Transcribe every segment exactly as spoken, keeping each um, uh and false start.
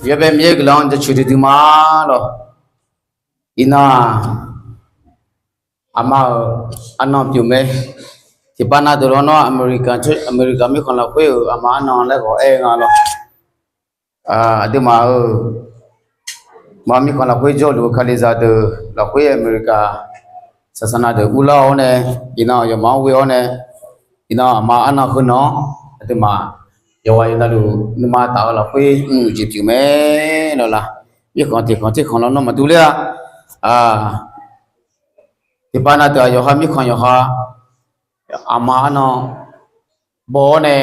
Yawbae Miqyaer guiqlanq-anr jaceuq duidui ma lawq. Iqnan-aq, aqma-euq arnan pyeuf mae. Tiqpav na deuq lawr nawr Aqmeqliqkaq, Aqmeqliqkaq mirkhanq lafkhoer-euq aqma arnan laer ghawq aer nga lawr. Aqduimaf-euq ma mirkhanq lafkhoer jawrluf-eu Kalizaq deuq lafkhoer Aqmeqliqkaq saqsaqnav deuq urlar-awr nae, iqnan yawqma-anr ghoe-awr nae, iqnan aqma arnan heunan-anr aqduimaf yawqghaq yawqnavluf nuima taf-eu lafkhoer mrluf jeq pyeuf mae lawq laq. Mirkhanq tiqkhanq terkhanq lawr nawr maqdur ler-a. Tiqpav na deuq-aq yawqha mirkhanq yawqha aqma arnan baw-awr nae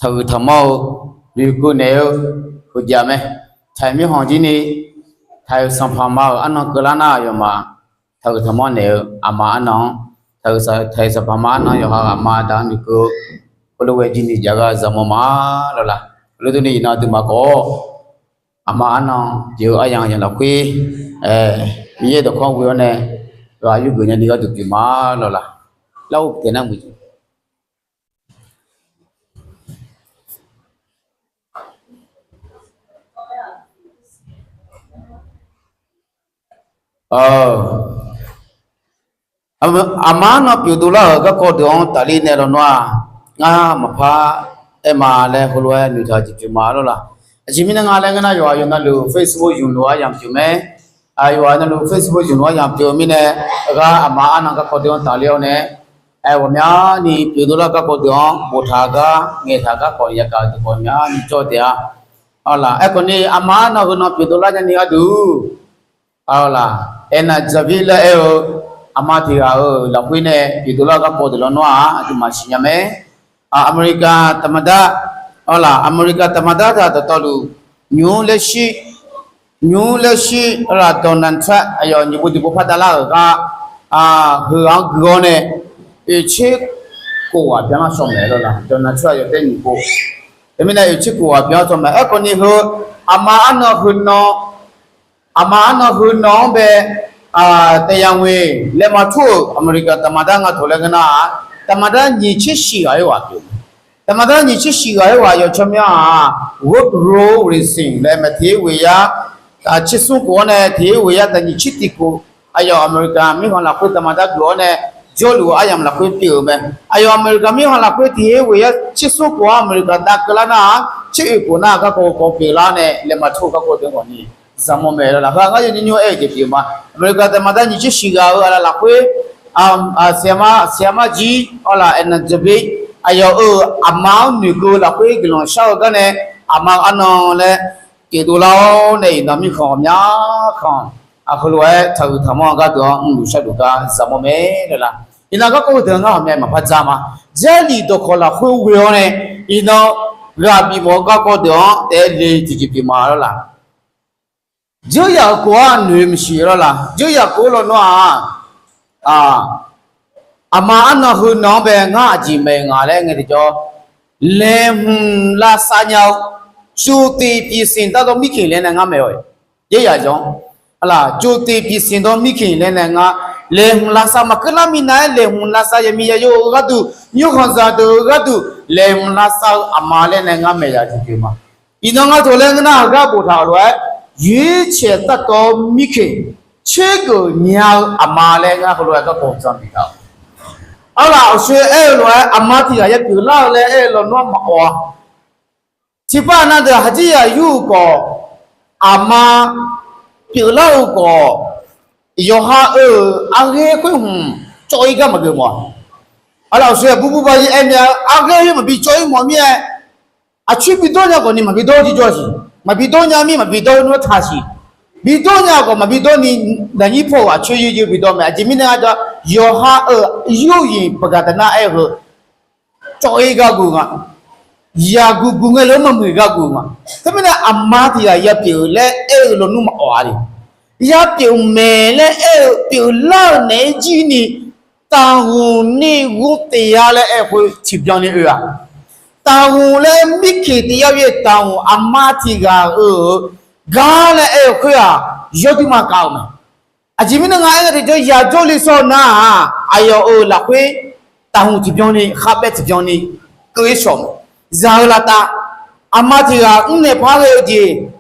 taqhuiq taqmanr-eu noeqkeuv naeq-eu heujav mae. Taiq mirkhanq jir ni taiq-euq sanqpaq ma-euq arnan keuvlar nar aqyawfmaf taqhuiq taqmanr naeq-eu aqma arnan-anr, taiq-euq sanqpaq ma arnan yawqha aqma aqda-anr noeqkeuv-eu heulof ghae jir ni jav gar zaqmawr ma lawq laq. Heulof durni iqnan aqduimaf khawf aqma arnan jeq-eu aryamq yamq lafkhoer Miqyaer dawqkawq ghoe-awr nae ghaq yurgeuf nyani gharduq pyeuf ma lawq laq. Lar-eu taeq nar muiq jeq aqma arnan pyeuf dovlar-euq garkawv deuq-anr tafler nae lawnmr-aq, ngar maqpar aer ma laer heulof-aer noeqtaq jeq pyeuf ma lawq laq. Aqjeq mirnae nga laer ngeur nar yawqghaq yawqnavluf Facebook yumq luf aryamq pyeuf mae. Yawqghaq navluf Facebook yumq luf aryamq pyeuf-eu mirnae, ghaq aqma arnan garkawv deuq-anr tafler-awr nae, ghawqmyani pyeuf dovlar garkawv deuq-anr boftaq gar ngaeqtaq gar khawf yagaq-eu deuq khawf myani jawr taef-a. Arlaq aerkhawf ni aqma arnan heunan pyeuf dovlar nyani gharduq, arlaq, Anna Javid laer aer-eu aqma tiq ghaq-euq lafkhoer nae pyeuf dovlar garkawv deuq lawnmr-aq aqduimaf siqnya mae. Aqmeqliqkaq taqmaqdar, arlaq, Aqmeqliqkaq taqmaqdar taq dawqtawvluf nymq-mr laer shir, nymq-mr laer shir, arlaq, Donald Trump aqyawf nyiq pov tiq pov par davlar-euq gar, heughaq-anr gui-awr nae oeqtser kof ghaq byan-anr shawr maeq lawq laq. Donald Trump aqyawf taef nyiq pov, teumirnae oeqtser kof ghaq byan-anr shawr maeq. Aerkhawf ni heu aqma arnan heunan aqma arnan heunan-anr bae taef yamq-iq laeqhmq tur-euq Aqmeqliqkaq taqmaqdar nga taq laer ngeur nar-aq, taqmaqdar nyiq tser shif ghaq-aer ghaq pyeuf. Taqmaqdar nyiq tser shif ghaq-aer ghaq yawqcawq myanr-aq, Woodrow Wilson laer mae. Tiq her ghoeq yar tser smr kof-awr nae tiq her ghoeq yar taq nyiq tser tiq kof, aqyawf Aqmeqliqkaq mirkhanq lafkhoer taqmaqdar geuf-awr nae jawrluf-eu aryamq lafkhoer pyeuf-euq mae. Aqyawf Aqmeqliqkaq mirkhanq lafkhoer tiq her ghoeq yar tser smr kof-anr Aqmeqliqkaq dav keuvlar nar-aq, tser oeq kof nar garkawv kawv pyeuflar nae laeqhmq tur-eu garkawv deuq khawf ni zaqmawr mae lawq laq. Heu-aq ngar yawnyir nymr aer-eu jeq pyeuf ma. Aqmeqliqkaq taqmaqdar nyiq tser shif ghaq-euq aqlaf lafkhoer, siqyama, siqyama jir, arlaq, Anna Javid aqyawf-euq aqma-anr noeqkeuv lafkhoer guiqlanq shar-eu gar nae aqma arnan laer pyeuf dovlar-awr nae iqnan mirkhanq ghawqmya khanq heulof-aer taqhuiq taqmanr-eu gharduq-anr mrluf sharluf gar zaqmawr mae lawq laq. Iqnan garkawv deuq ngar ghawqmya maqpar dzar ma. Jarlif dawqkawq lafkhoer ghoe-awr nae iqnan ghaq bifmawf-eu garkawv deuq-anr taef-aer le tiqjeq pyeuf ma lawq laq. Dzeuryaq-euq kof-anr noeq maqsiq lawq laq. Dzeuryaq kof-eu lawnmr-aq, aqma arnan heunan-anr bae ngar aqjeq maeq nga laer ngae tiqjawr, laeqhmq lavsav nya-eu, จุติปีศาจ-dawr mirkhanq laer nae ngar maeq-awq. Dzeuryaq janr, arlaq, จุติปีศาจ-dawr mirkhanq laer nae ngar laeqhmq lavsav maqkeuv lar minav-aer laeqhmq lavsav yaqmiq yaqyo-eu gharduq, nymrkhanqzaq deuq-eu gharduq laeqhmq lavsav-eu aqma laer nae ngar maeq ya jeq pyeuf ma. Iqnan ngar taq laer ngeur nar-aq, heugar boftaq-euq lof-aer, ရွေးချယ်တတ်သောမိခင် ချစ်ကိုမြား-eu aqma laer ngar heulof-aer garkawv dzan bif taq-euq. Arlaq, aqshoe aer-eu lof-aer aqma tiq ghaq ya pyeuflar-eu laer aer-eu lawnmr-anr maqawq-a. Tiqpav nav deuq haqjir yaq yur-euq khawf, aqma pyeuflar-eu khawf, yawqha-euq arghaer khoer hmq cawv-ir gar maqgeuf mawf-a. Arlaq, aqshoe-aq burburba-ir aer mya-eu arghaer khoer maqbi cawv-ir mawf mir-aer, aqcoer bidawr nya khawf ni maqbi dawr-eu jirjawr siq, maqbi dawr nya mir maqbi dawr-eu nmr taq siq, bidawr nya khawf maqbi dawr ni, daqnyir paw-euq aqcoer yoeyoe bidawr mae. Aqjeq mirnae aqda, yawqha-euq yuryiq baqgaq taqnar aer-eu heu cawv-ir gar guq nga. Yaqguq guq ngae le-anr maqmuiq gar guq nga. Teumirnae aqma tiq ghaq ya pyeuf laer aer-eu lawnmr maqawq-a le. Ya pyeuf maeq laer aer-eu pyeuflar-eu naeq-aer jir ni, taqhmq ni ghov taef-a laer aer-eu khoer tiqbyan ni oe-a. Taqhmq laer mirkhanq tiq yar-eu taqhmq aqma tiq ghaq-eu gar laer aer-eu khoer-aq, yawduima kav-euq mae. Aqjeq mirnae nga aer-eu tiqjawr yaq jawrle sawr nar-aq, aqyawf-euq lafkhoer taqhmq tiqbyan ni kharbaev tiqbyan ni keuv-ir shawq mae. Zaq-eu lavtav, aqma tiq ghaq mrnaeq par ghae-eu jeq,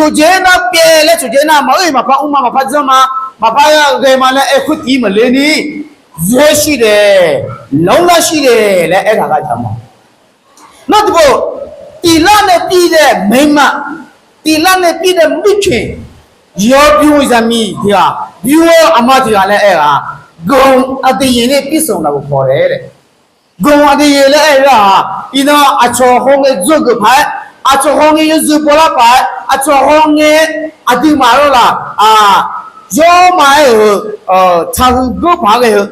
Cawqjeq nar pyaev laer cawqjeq nar maqeur-iq maqpar mr ma, maqpar janr ma, maqpar ghae ma laer aer khoertiv maqler ni, dzoer shir daeq, lanr lar shir daeq laer aertaq gha jaq ma. Nar tiqpov, tiflar nae pir dae maeqma, tiflar nae pir dae mirkeq, yawbymr zaqmiq tiq ghaq, bymr-eu aqma tiq ghaq laer aer-aq, ganq aqdui yaeq nae pir sanq laf-euq khawf laer, ganq aqdui yaeq laer aer-eu-aq, iqnan aqcawq hawngae dzawgeuf paq-aer, aqcawq hawngae yawzeu bawlar paq-aer, aqcawq hawngae aqduimaf lawrlaf, yawrma aer-euq, taqhuiq geur paq-aer ghae-eu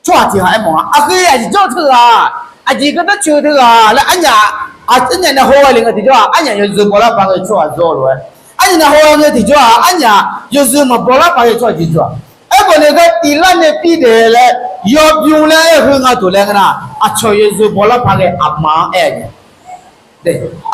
tsawrhaq tiq ghaq aermawf-a. Aqgeu aqjeq jawr-eu teughaq, aqjeq gardanr coeq-eu teughaq laer arnyaf, arnyaf nae hawghae le ngae tiqjawr-aq, arnyaf yawzeu bawlar paq ghae-eu tsawrhaq jawr-eu lof-aer, arnyaf nae hawghae ngae tiqjawr-aq, arnyaf yawzeu maqbawlar paq ghae-eu tsawrhaq jeq jawr-aq. Aerkhawf nae gar tiflar nae pir daeq laer, yawbymr laer aer-eu heu nga dawq laer nga nar, aqcawq yawzeu bawlar paq ghae aqma-anr aer-eu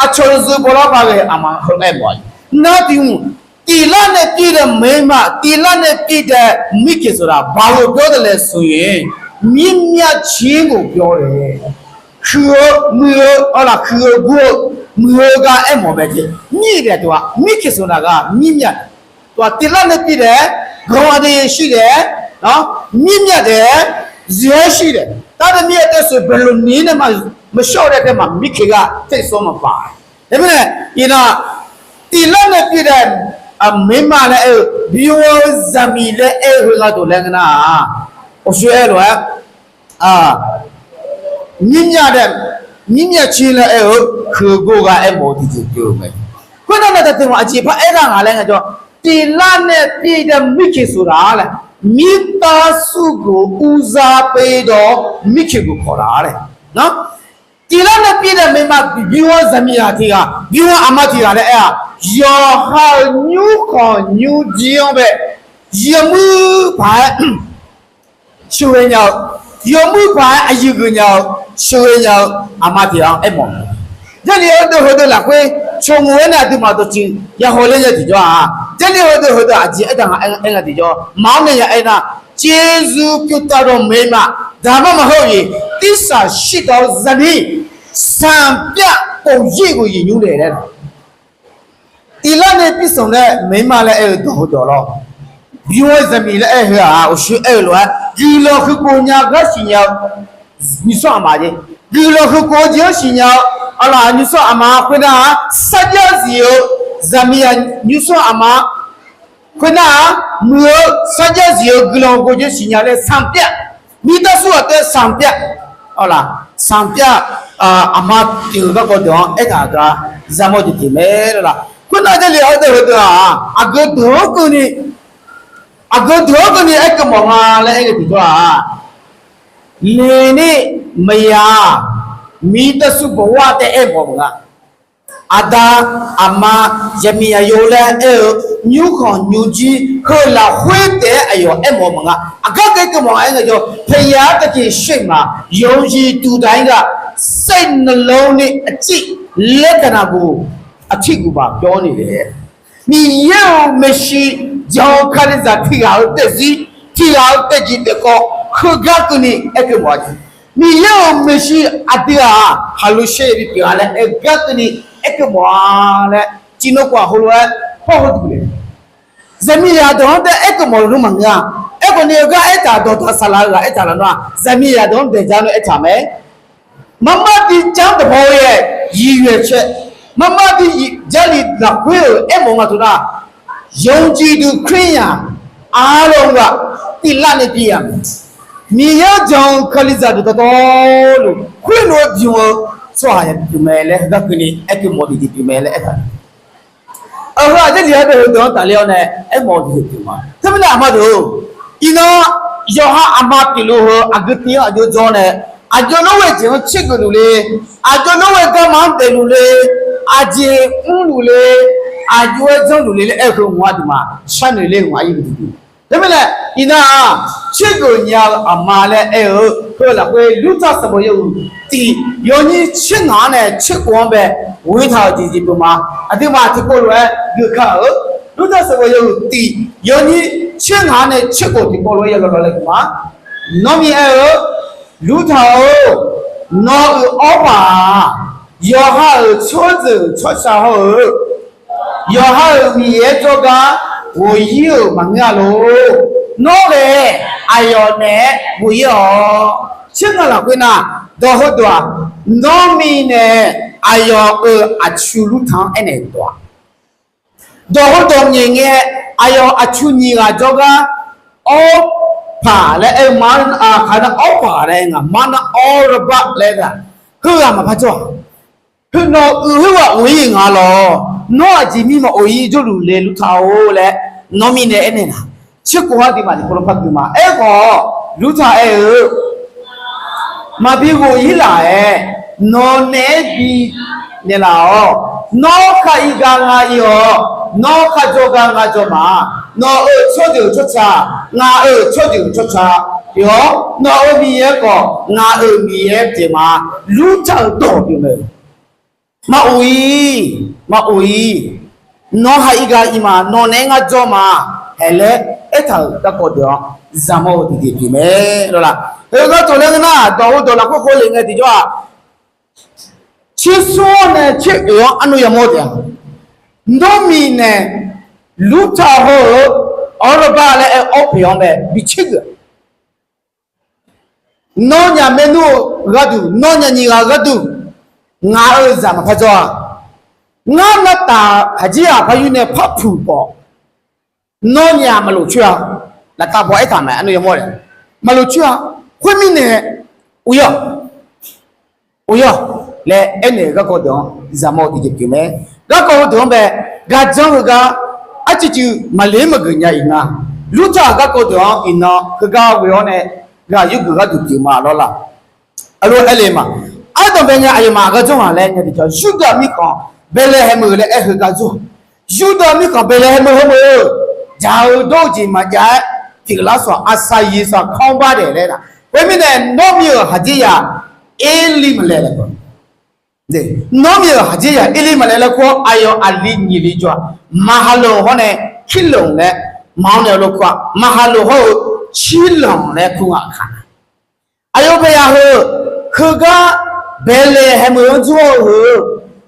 aqcawq yawzeu bawlar paq ghae aqma heu aermawf-a. Nar tiq hmq, tiflar nae pir dae maeqma, tiflar nae pir dae mirkeq saqdaq baq-eu byawr dae laeqsmq-iq, mirmyav cir ghof byawr le. Huiq-eu muiq-eu, arlaf huiq-eu gur-eu muiq-eu gar aermawf mae jeq. Nyir daef taq-aq mirkeq saqdaq gar mirmyav taq-aq tiflar nae pir dae, ganq aqdui shir dae, mirmyav daef, zir-aer shir daef. Tar nae mir-eu tae soeq Baeqlaqniq nae maqshawr-eu dae tae maqmirkeq gar tersawr maqpaq. Teumirnae, iqnan tiflar nae pir dae maeqma laer aer-eu, bymr-eu zaqmiq laer aer-eu heu nga dawq laer nga nar-aq, awqshoe aer lof-aer, mirmyav daef, mirmyav cir laer aer-eu, huiq-eu gur gar aermawf-eu tiqjeq pyeuf-eu mae. Khoernar nae taqteq mawf aqjeq par aer nar ngaq laer nga jawr, tiflar nae pir dae mirkeq saqdaq laer, mirtav surgeuf urzar perdawq mirkeq geuf kawq laf laer. Nar tiflar nae pir dae maeqma bymr-eu zaqmiq ghaq tiq ghaq, bymr-eu aqma tiq ghaq laer aer-aq, Yawqha-euq nymrkhanq nymrjir-anr bae, yawmuir paq-aer sheuqghae nya-eu, yawmuir paq-aer aqyuif geuf nya-eu sheuqghae nya-eu aqma tiq ghaq-anr aermawf-eu. Jarlif heudeuq heudeuq lafkhoer tsawrmyanr-aer nae aqduimaf dawqtsuif yahaw ler nya tiqjawr-aq, Jarlif heudeuq heudeuq aqjeq aertaq nga aer nga tiqjawr maqanr nae nya aernar, jeqzuq pyuqtaf dawq maeq ma, daqmar maqheur-eu jeq, tirsaq shirtawq-eu zaqmiq sanqpyav kof yir ghof yiq nymr le laer Iqlar nae pirsanq nae maeq ma laer aer-eu dawq heudawq lawr. Bym-eu zaqmiq laer aer-eu heu-aq, uqshoe aer-eu lof-aer guiqlanq heukhof nya gar siqnya-eu nymrsanr aqma jeq, guiqlanq heukhof-eu jeq-anr siqnya-eu arlaq nymrsanr aqma khoernar-aq, sarjax zif-eu zaqmiq-aq nymrsanr aqma khoernar-aq, muiq-eu sarjax zif-eu guiqlanq heukhof jeq siqnya laer sanqpyav, mirtarsur ghaq taef-aer sanqpyav, arlaq sanqpyav aqma pyeuf-eu garkawv deuq-anr aertaq gar zaqmawr jeq pyeuf mae lawr. Khoernar Jarlif heudeuq heudeuq-aq, aqgeu deuq-anr keuvni, aqgeu deuq-anr keuvni aerkeuv mawf nga laer aer-eu tiqjawr-aq, leqni maqyaq, mirtarsur bawqghaq taef-aer aermawf-eu nga. Aqda, aqma, yaqmiq yaqyo laer aer-eu nymrkhanq nymrjir heu lafkhoer taef-aer aqyawf aermawf mawf nga. Aqgar kae keuv mawf nga aer ngaejawr, พยาคติ เชื่อมมา ယုံကြည်သူတိုင်းက စိတ်နှလုံးနဲ့ အကျင့်လက္ခဏာကို အထီးကျန်စွာ ပြောနေတယ်. Miqyaer-euq maeqshi, jan-eu Kalizaq tiq ghaq-eu taefzir, tiq ghaq-eu taefjeq taefkawv heugar keuvni aerkeuv mawf-a jeq. Miqyaer-euq maeqshi aqdui-aq, haqlo shaer-eu bipyeuf-a laer aer-eu gar keuvni aerkeuv mawf-a laer, tiqnan khof-aq heulof-aer hawr-eu duq le. Zaqmiq zaqdeuq-anr taef-aer aerkeuv mawf-eu nmr maqngeur-a. Aerkhawf ni-eu gar aertaq dawqtaq saqlaq-eu ghaq aertaq laf nar-aq, zaqmiq zaqdeuq-anr daeq jar nar aertaq mae. Marmar bi janr dawq haw-eu-aer, yiqyoeq cae, marmar bi Jarlif lafkhoer-euq aermawf nga teu nar, ယုံကြည်သူ ခရစ်ယာန်အားလုံးက သိလျက်နှင့် ပြည့်ရမယ်. Miqyaer-anr jan-eu Kalizaq deuq dawqtawvluf khoerlof-aer bym-eu tsawrhaq ya pyeuf mae laer heugar keuvni aerkeuv mawf-eu jeq pyeuf mae laer aertaq-eu. Heu-aq Jarlif heudeuq heudeuq-anr tafler-awr nae aermawf-eu jeq pyeuf ma. Teumirnae aqma deuq-or, iqnan yawqha aqma pyeufluf heu aqgeu tiv-anr aqjox jawr nae, aqjox lor ghae jeq-anr tsergeuf luf le, aqjox lor ghae garma-anr daefluf le, aqjeq mrluf le, aqjox-aer janrluf le laer aer-eu heu ngaq-a duq ma. Sharnoeq le ngaq-a ir-eu duq. Teumirnae iqnan-aq, tsergeuf nya-eu aqma laer aer-eu heu lafkhoer Lurtaq sanqbof yawhuiq tiq yawnyir tser ngaq-anr nae tser khof-anr bae ghoetaq-euq jeq jeq pyeuf ma. Aqduimaf tiqkawv lof-aer geuf ka-eu Lurtaq sanqbof yawhuiq tiq yawnyir tser ngaq-anr nae tser khof tiqkawv lof-aer ya lawvlawv laer geuf ma. Nawr Miqyaer aer-eu, Lurtaq-or, nawq-euq awr paq-aq, yawqha-euq tsawrjeuq tsawrca hawr-eu yawqha-euq Miqyaer jawrgar ghof ir-euq maqngeur-a lor. Nawr ghae-aer aqyawf naeq-aer ghof ir-awq. Tser ngaq lafkhoer nar, dawq heudawq-aq, nawr mirnae aqyawf-euq aqtsu Lurtaq-anr aernaeq dawq-aq, dawq heudawq nyaef ngae, aqyawf aqtsu nyiq ghaq jawrgar awr paq laer aer-eu ma. Aqkaq nar awr paq laer aer nga, mar nar awr ravbar laer aer-a. Heughaq maqpar jawr-aq, heu nawq-euq khoerghaq ghof ir-euq nga lawq. Nawr aqjeq mirma of ir jawrluf le Lurtaq-or laer nawr mirnae aernaeq laf. Tser khof-anr aqduimaf tiqkawv lof par geuf ma. Aerkhawf Lurtaq aer-eu, maqbi ghof ir laf-aer, nawq naeq-aer bi naeqlaf-awq. Nawr kar ir gar ngar ir-awq. Nawr kar jawr gar ngar jawr ma. Nawq-euq tsawrjeuq tsawrca, ngaq-euq tsawrjeuq tsawrca pyeuf-awr, nawq-euq Miqyaer khawf ngaq-euq Miqyaer pyeuf ma. Lurtaq-euq dawq pyeuf mae. Maqof ir, maqof ir. Nawr kar ir gar ir ma. Nawq naeq-aer ngar jawr ma. Haeq laer aertaq-euq garkawv deuq-anr zaqmawr-eu tiqjeq pyeuf mae lawr la. Heu gar tawq laer ngeur nar, dawq heudawq lafkhoer khov lef ngae tiqjawr-aq, tsersmr-awr nae tser oeq-anr arnav yamawr taef-a. Nawr mirnae Lurtaq hawr-eu awr ravbar laer aer-eu awr paq-anr bae bi tsergeuf-a. Nawr nyaf maernmr-eu gharduq, nawr nyaf nyiq ghaq-eu gharduq, ngaq-euq zaq maqpar jawr-a. Ngar navtaf haqjir-aq par yur nae par puq khawf, nawr nyaf maqlof coer-a. Laftav baw aertaq mae, arnav yamawr le, maqlof coer-a. Khoermirnae, uqyawr uqyawr laer aernaeq-eu garkawv deuq-anr zaqmawr-eu tiqjeq pyeuf mae. Garkawv heudeuq-anr bae, garjanr heugar arcuiv cuiv maqler maqgeuf nya-iq nga. Lurtaq-euq garkawv deuq-anr iqnan heugar ghoe-awr nae ghaq yurgeuf gharduq pyeuf ma lawr la. Aqlof aer le ma. Ardanqbae ngae aqyawfmaf aqgar jawr ngaq laer ngae tiqjawr, Yurdav mirkhanq Baeqlaeqhaeq meuq laer aer heugar jawr-a. Yurdav mirkhanq Baeqlaeqhaeq meuq heu meuq-eu, dzaq-eu dawr-eu jeq maqjav-aer, tiqlar sawq, aqsaq yiq sawq, kanr bar daef laer nar. Khoermirnae, nawr mi-euq haqdzerzaq Erlimaqlaeq laer kur. Nawr mi-euq haqdzerzaq Erlimaqlaeq laer kur-awr, aqyawf aqli nyiq li jawr-aq, Maqhaqloq hawr nae Kirloq laer maqanr nae-eu lof kur-aq, Maqhaqloq hawr-eu Kirloq laer kur nga kaq. Aqyawf Baeqlaeqhaeq heu, heugar Baeqlaeqhaeq meuq-anr jawr-eu heu,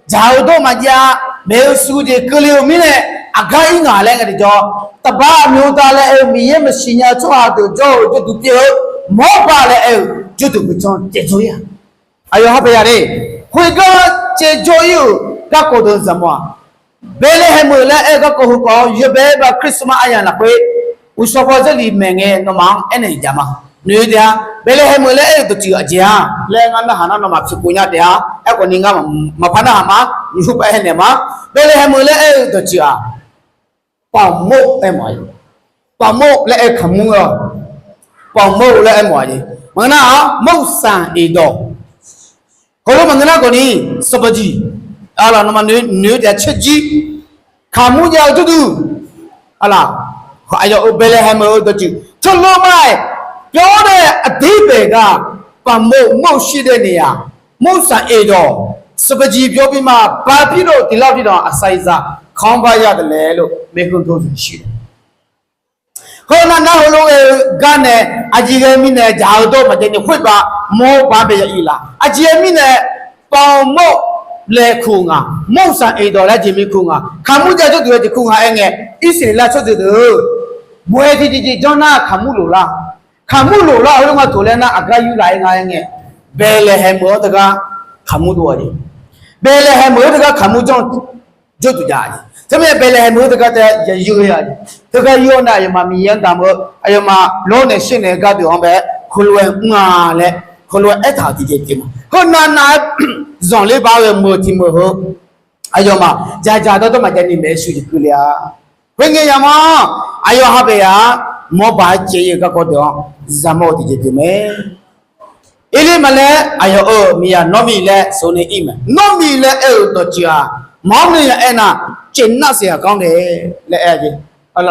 dzaq-eu dawr maqjav, maeq-eu suq jeq keuvle-eu mirnae, aqgar ir ngaq laer ngae tiqjawr, taqbar aqmyantav laer aer-eu Miqyaer maqsiq nya-eu tsawrhaq deuq jawr-eu jawrduq pyeuf-eu, Mawrbav laer aer-eu jawrduq guiqtsanr caevdzawr ir-aq. Aqyawf ha Baeqlaeqhaeq de, khoergar caevdzawr ir-euq garkawv deuq zaqmawf-aq, Baeqlaeqhaeq meuq laer aer-eu garkawv heukawv-awr, yawbae bav Christmas aryamq lafkhoer, uqshawr paw Jarlif maeqngae nawmaf-anr aernaeq jaq ma. Noeq-eu taef-a, Baeqlaeqhaeq meuq laer aer-eu dawqtsuif aqjeq-a laer ngar narhaq nar nawmaf pyeuf pov nya taef-a. Aerkhawf ni ngar maqpar narhaq ma, nymq hur paf-aer naeq ma. Baeqlaeqhaeq meuq laer aer-eu dawqtsuif-aq, 宝物 aer mawf-a. 宝物 laer aer-eu kaqmur-a. 宝物 laer aer mawf-a. Maqngeur nar-aq, 梦想已到. Heulof maqngeur nar khawf ni, sanqpaq jeq, aqlaf nawmaf noeq-eu taef-a, caerjir, kaqmur jav-eu jawrduq, aqlaf, aqyawf-euq Baeqlaeqhaeq meuq-eu dawqtsuif teulof ma-aer, pyawr nae aqdir baeq gar, 宝物 mawr-eu shir dae naeq-aq, 梦想已到, sanqpaq jeq pyawr bi ma, baqpir dov tiqlar-eu tiqdawq aqsaq iqzaq kanr bar ya deuq laer lof, maeqhu dov zaq shir-a. Heu navnar heulof ghae-eu gar nae, aqjeq ghae mirnae dzaq-eu dawr maqjav ni khoerbav, Mawrbav bae ya ir laf. Aqjeq ghae mirnae, 宝物 laer kur nga, 梦想已到 laer jeq mir kur nga, kaqmur jav jawrduq-aer jeq kur nga aer ngae, Irsaqleqlav tsawrjeuq deuq-eu, bae tiqjeq jeq janr nar kaqmur lof lar. Kaqmur lof lar-eu heulof nga tof laer nar aqgar yurlaf-aer nga aer ngae, Baeqlaeqhaeq meuq-anr teugar kaqmur dov-a jeq. Baeqlaeqhaeq meuq-anr teugar kaqmur janr jawrduq jav-a jeq. Teumirnae Baeqlaeqhaeq meuq-anr teugar tae ya yur-a jeq. Teugar yur-awr nae aqyawfmaf Miqyaer-anr damq-eu, aqyawfmaf lawr naeq shir naeq-eu gharduq-anr bae, heulof-aer mr-a laer, heulof-aer aertaq-euq tiqjeq pyeuf ma. Heunav nav-aer zanqler ba ghae meuq tiq meuq heu, aqyawfmaf dzaqdzaq dawrdawr maqjav ni maeq-eu shuq jeq keuvle-a. Khoerngae yamawr, aqyawf ha baeq yaq-a, Mawrbav-aer caev ir-eu garkawv deuq-anr zaqmawr-eu tiqjeq pyeuf mae. Erlimaqlaer aqyawf-euq miqyaq Nawrmiq laer sawr nae ir mae. Nawrmiq laer aer-euq dawqtsuif-aq, maqanr nae ya aernar, caev nar saeq aqganr nae laer aer-a jeq.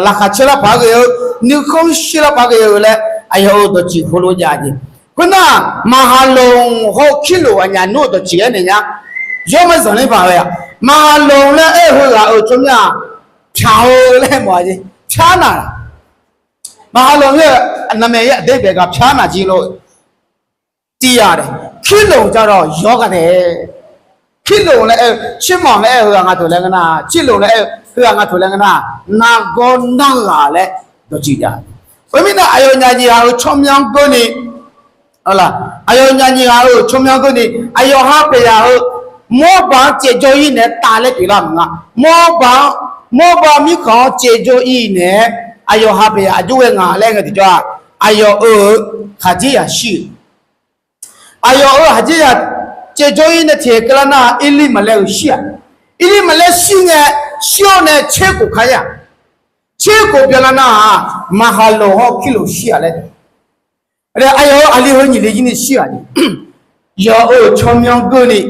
Laqkhaq caer lar paq-aer ghae-eu, nuikhanr shir lar paq-aer ghae-eu laer aqyawf-euq dawqtsuif heulof jav jeq. Khoernar, Maqhaqloq hawr-eu Kirloq aqnyaf nmr-eu dawqtsuif aernaeq nya. Yawr ma zanqler paq-aer-aq, Maqhaqloq laer aer-eu heughaq-euq tsawrmyanr-aq, pyaq-eu laer mawf-a jeq. Pyar naq-a. Maqhaqloq laer-eu navmae-aer aqdui baeq ghaq pyar naq jir lor. Tiv-a dae, Kirloq jawr-awq yawr gaq dae. Kirloq laer aer-eu, Cirmanq laer aer-eu heughaq nga tof laer ngeur nar, Cirloq laer aer-eu heughaq nga tof laer ngeur nar, nargawr narghaq laer dawqtsuif jav. Khoermirnae aqyawfnyaf nyiq ghaq-euq tsawrmyanr keuvni, aqyawfnyaf nyiq ghaq-euq tsawrmyanr keuvni, aqyawf ha baeq yaq-eu Mawrbav-anr caevjawr ir naeq-aer tavlaer pyeuflar maqnga. Mawrbav-anr, Mawrbav mirkhanq-anr caevjawr ir naeq-aer aqyawf ha baeq yaq aqjox ghae nga laer ngae tiqjawr-aq, aqyawf-euq khaqdzerzaq shir-euq Aqyawf-euq haqdzerzaq caevjawr ir nae tiqkeuv lar nar, Irlirmaqlaer-euq shir-aq, Irlirmaqlaer shir ngae, shir-awr nae tserkhof kar-ir-aq, tserkhof byanlar nar-aq, Maqhaqloq hawr Kirloq shir-aq laer. Aqyawf-euq aqli heu nyiq le jir ni shir-aq, yawf-euq tsawrmyanr keuvni,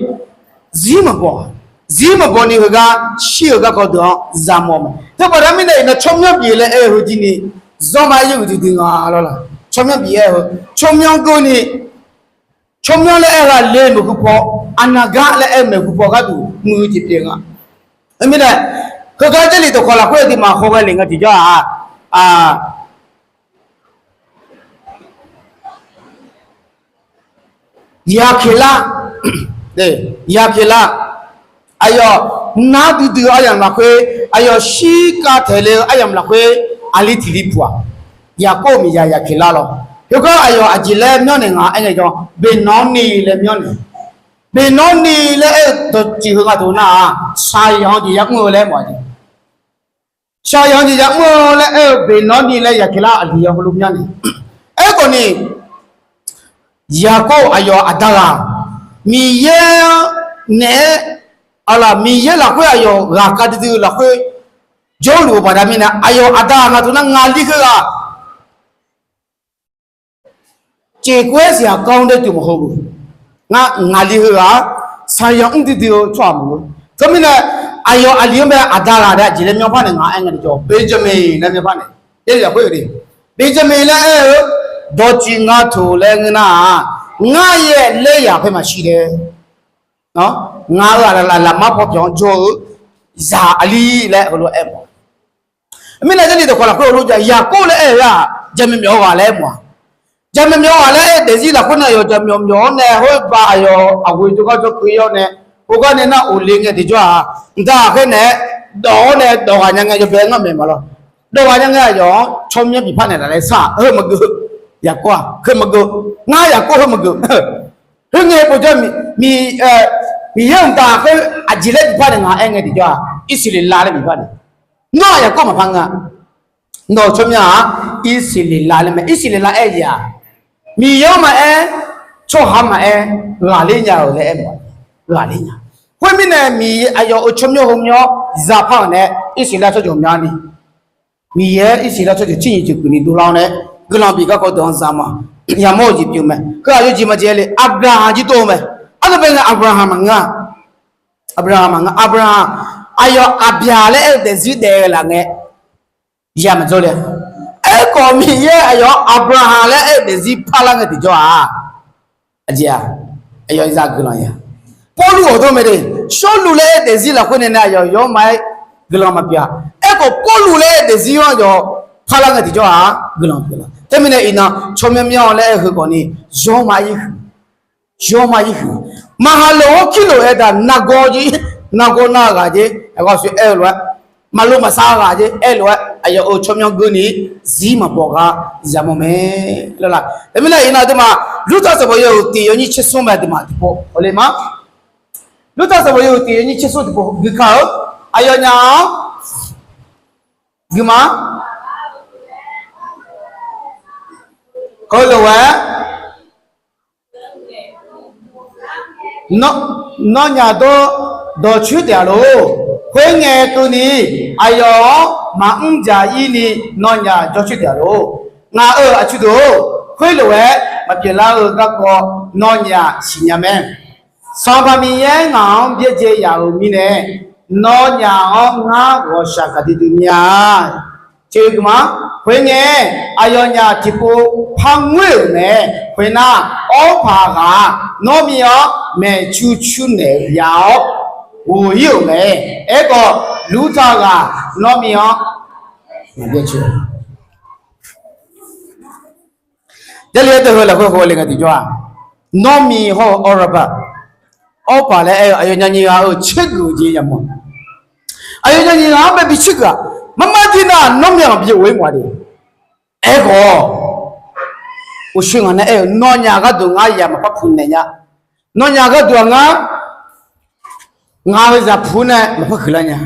zir maqbaw, zir maqbaw ni heugar shir-euq garkawv deuq-anr zaqmawf mae. Teubaqda mirnae iqnan tsawrmyanr bif laer aer-eu heu jir ni, zanrma-aer yawmuiq duidui nga lawr la. Tsawrmyanr bif aer-eu, tsawrmyanr keuvni, tsawrmyanr laer aer-eu ghaq le maeqhu paw, aqnagar laer aer-eu maeqhu paw gharduq muiq-eu jeq pyeuf nga. Teumirnae, heugar Jarlif dawqkawq lafkhoer aqduimaf hawghae le nga tiqjawr-aq, Yaqkeqlar, Yaqkeqlar, aqyawf nar duidui-eu aryamq lafkhoer, aqyawf shirkav taeq le-eu aryamq lafkhoer, aqli tiq li puq-aq, Yaqkov miqzaq Yaqkeqlar lawr. Heugar aqyawf aqjeq laer myanrnaeq nga aer ngae jawr, Beqnawrni laer myanrnaeq. Beqnawrni laer aer-eu dawqtsuif heu nga taq nar-aq, shaqzanq-anr jeq yamr-eu laer mawf-a jeq. Shaqzanq-anr jeq yamr-eu laer aer-eu Beqnawrni laer Yaqkeqlar aqli-anr heulof myanrnaeq. Aerkhawf ni, Yaqkov aqyawf aqda ghaq, Miqyaer-anr naeq-aer, aqlaf Miqyaer lafkhoer aqyawf ghaqkhav duidui-eu lafkhoer jawrluf-eu baqda mirnae, aqyawf aqda ghaq nga taq nar ngaqli heughaq ceqkov-aer siq aqkawv-anr dae tuq maqhaw-eu, ngar ngaqli heughaq-aq, shaqzanq mr duidui-eu tsawrhaq maqngeur. Teumirnae, Aqyawf aqli-anr bae aqda ghaq nae aqjeq laer myanr par naeq ngaq-anr aer ngae tiqjawr, Benjamin laer myanr par naeq. Ler lafkhoer-eu de, Benjamin laer aer-eu dawqtsuif nga toq laer ngeur nar-aq, ngar yaer laer yaq paer maqshir de. Ngar-eu aqlaf lafmar paw pyawq-anr jawr-eu zaq aqli laer heulof-aer aer mawf. Mirnae Jarlif dawqkawq lafkhoer heulof-aer, Yaqkov laer aer-eu-aq, jaqmyawf myawf-eu ghaq laer aer mawf-a. Jaqmyawf myawf-eu ghaq laer aer daefzir lafkhoer nae aqyawf jaqmyawf myawf-awr nae khoerbav aqyawf aqghoe jawrgar jawrkeuv-ir-awr nae, khoergar nae nar of le ngae tiqjawr-aq, mqtav ghaqkhaer naeq-aer dawq-awr nae dawq ghaq nya ngae yawbae ngar maeq maqlawr. Dawq ghaq nya ngae aqyawf-anr tsawrmyanr bifpar naeq laf laer sar-aq, heu maqgeu. Yaqkov-aq, heu maqgeu. Ngar Yaqkov heu maqgeu. Khoerngae povjawr, Miqyaer-euq mqtav ghaqkhaer aqjeq laer bifpar naeq ngaq-anr aer ngae tiqjawr-aq, Irsaqleqlav laer bifpar naeq. Nawr-aq Yaqkov maqpar ngeur-a. Nawq-euq tsawrmyanr-aq Irsaqleqlav laer mae. Irsaqleqlav aer-eu jeq-aq, Miqyaer-anr maqaer, tsawrhaq-anr maqaer, ghaqler nya-euq laer aer mawf-a. Ghaqler nya. Khoermirnae Miqyaer aqyawf-euq tsawrmyanr heumyanr zapar-euq nae Irsaqleqlav tsawrjeuq ghawqmyani Miqyaer Irsaqleqlav tsawrjeuq tser nyiq jeq keuvni dovlar-awr nae guiqlanq bif garkawv deuq-anr za ma. Yamawr-eu jeq pyeuf mae. Heu aqyawf jeq maqjeq aer le, Aqbyaqhaq jir dov-eu mae. Arnae bae ngae Aqbyaqhaq maqngeur-a. Aqbyaqhaq maqngeur. Aqbyaqhaq aqyawf Aqbyaq laer aer-eu daefzir daef-eu laf ngae ya maqjawr le-a. Aerkhawf Miqyaer aqyawf-anr Aqbyaqhaq laer aer-eu daefzir parlar ngae tiqjawr-aq, aqjeq-aq, aqyawf zaq guiqlanq ya. Pawrluv awq dov mae de, Sawrluv laer aer-eu daefzir lafkhoer nae nae aqyawf yawr maqaer guiqlanq maqpyeuf-a. Aerkhawf Pawrluv laer aer-eu daefzir-anr aqyawf parlar ngae tiqjawr-aq guiqlanq pyeuf la. Teumirnae iqnan tsawrmyanr myanr laer aer-eu heu khawf ni yawr maqaer ir huiq. Yawr maqaer ir huiq. Maqhaq loq-awr kirlof aer taq nargawr jir, nargawr nar ghaq jir, aqgawr sui aer-eu lof-aer, maqlo maqsar ghaq jir aer lof-aer aqyawf-euq tsawrmyanr geurni zir maqbaw gar yamawr mae. Lala, teumirnae iqnan aqduimaf Lurtaq sanqbof yawhuiq tiq yawnyir tser smr mae. Aqduimaf tiqpov hawle ma. Lurtaq sanqbof yawhuiq tiq yawnyir tser smr tiqpov guikaq-eu aqyawfnyaf-anr guiqma heulof-aer nawnyaf dawr dawqcoer taef-a lor. Khoerngae keuvni aqyawf-anr maqmr dzaq-ir ni nawnyaf jawrcoer taef-a lor. Ngaq-euq aqtsu deuq-or, khoerlof-aer maqpyeuflar-eu garkawv nawnyaf siqnya mae. Sanqpaq Miqyaer ngaq-anr byaerdzae yaf-euq mirnae, nawnyaf-anr ngar ghawqshaq gaqdui dui mir-a. Teuma, khoerngae aqyawfnyaf tiqpov par ngoer-euq mae. Khoernar, Awrpaq ghaq Nawrmi-anr maeqcur cur naeq-eu ya-awr ghof-ir-euq mae. Aerkhawf, Lurtaq ghaq Nawrmi-anr maqbyaer coer. Jarlif-aer deuq heu lafkhoer hawle ngae tiqjawr-aq, Nawrmi hawr-eu Awrpaq, Awrpaq laer aer-eu aqyawfnyaf nyiq ghaq-euq tsergeuf-eu jeq yamawr. Aqyawfnyaf nyiq ghaq-anr bae bi tsergeuf-aq, marmar jir nar Nawrmi-aq bi ghof-ir mawf-a de. Aerkhawf, uqshoe ngaq nae aer-eu nawnyaf gharduq ngar yaq maqpar puq naeq nya. Nawnyaf gharduq-aq ngar, ngaq-euq zaqpuq nae maqpar huiqlar nya.